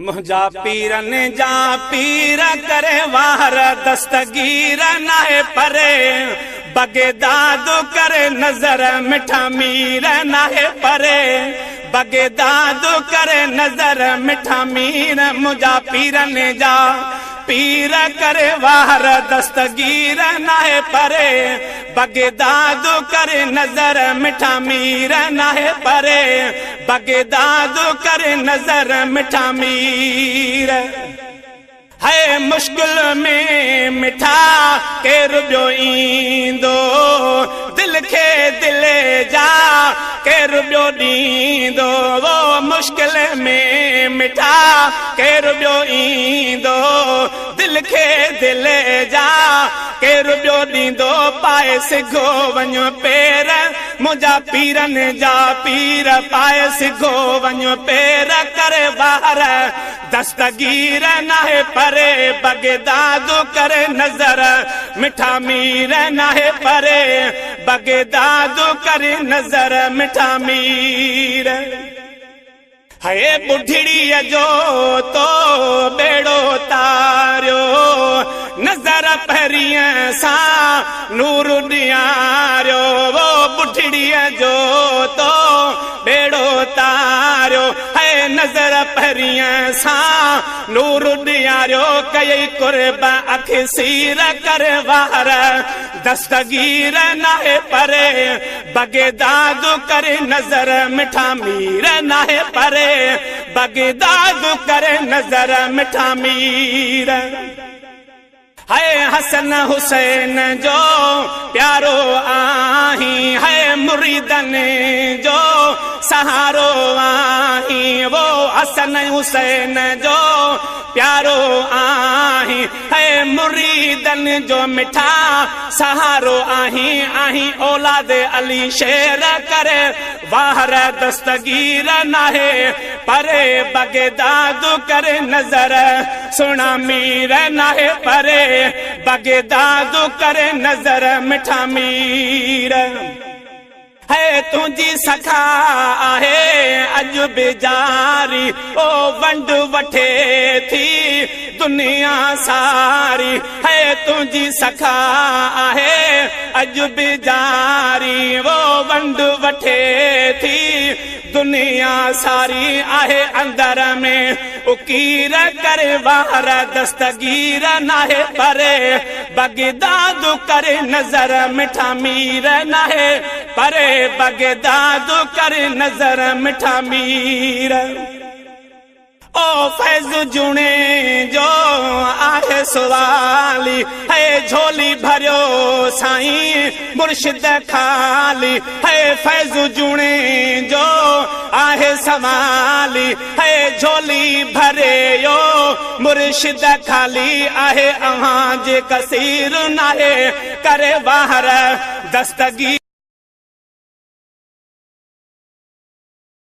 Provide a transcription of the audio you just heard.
منهنجا پيرن جا پير ڪري وار دستگير ناهي پري، بغداد ڪري نظر مٺا مير ناهي پري، بغداد ڪري نظر مٺا مير. منهنجا پيرن جا پير ڪري وار دستگير ناهي پري، بغداد ڪري نظر مٺا مير ناهي پري، بغداد ڪري نظر مٺا مير. هي مشڪل ۾ مٺا ڪير ٻيو ايندو، دل کي دل جا ڪير ٻيو ڏيندو؟ وو مشڪل ۾ مٺا ڪير ٻيو ايندو، دل کي دل جا ڪير ٻيو ڏيندو؟ پائي سگهو وڃ پير، منهنجا پيرن جا پير پائي سگهو وڃ پير، ڪري ٻاهر دستگير ناهي پري، بغداد ڪري نظر مٺا مير ناهي پري، بغداد ڪري نظر مٺا مير. هي ٻڍڙيءَ جو تو ٻيڙو تاريو، نظر پهرينءَ سان نور ڏياريو. وو ٻڍڙيءَ جو تو ٻيڙو تاريو، هي نظر پهرينءَ سان نور ڏياريو. ڪئي قرب اک سير ڪري وار دستگير ناهي پري، بغداد ڪري نظر مٺا مير ناهي پري، بغداد ڪري نظر مٺا مير. هي حسن حسين جو پيارو آهين، هي مريدن جو سهارو آهين. وو حسن حسين جو پيارو آهين، هي مريدن جو مٺا سهارو آهين. آهين اولاد علي شير ڪري واهر دستگير ناهي پري، بغداد ڪري نظر سهڻا مير ناهي پري، بغداد ڪري نظر مٺا مير. هي تنهنجي سکا آهي اڄ به جاري، او ونڊ وٺي ٿي دنيا ساري. هي تنهنجي سکا آهي اڄ به جاري، وو ونڊ وٺي ٿي دنيا ساري. آهي اندر ۾ اڪير ڪري وار دستگير ناهي پري، بغداد ڪري نظر مٺا مير ناهي پري، بغداد ڪري نظر مٺا مير. او فيض جڻي جو آهي سوالي، هي جهولي ڀريو سائين مرشد خالي. هي فيض جڻي جو آهي سوالي، هي جهولي ڀريو مرشد خالي. آهي اوهان جي ڪثير ناهي ڪري واهر دستگي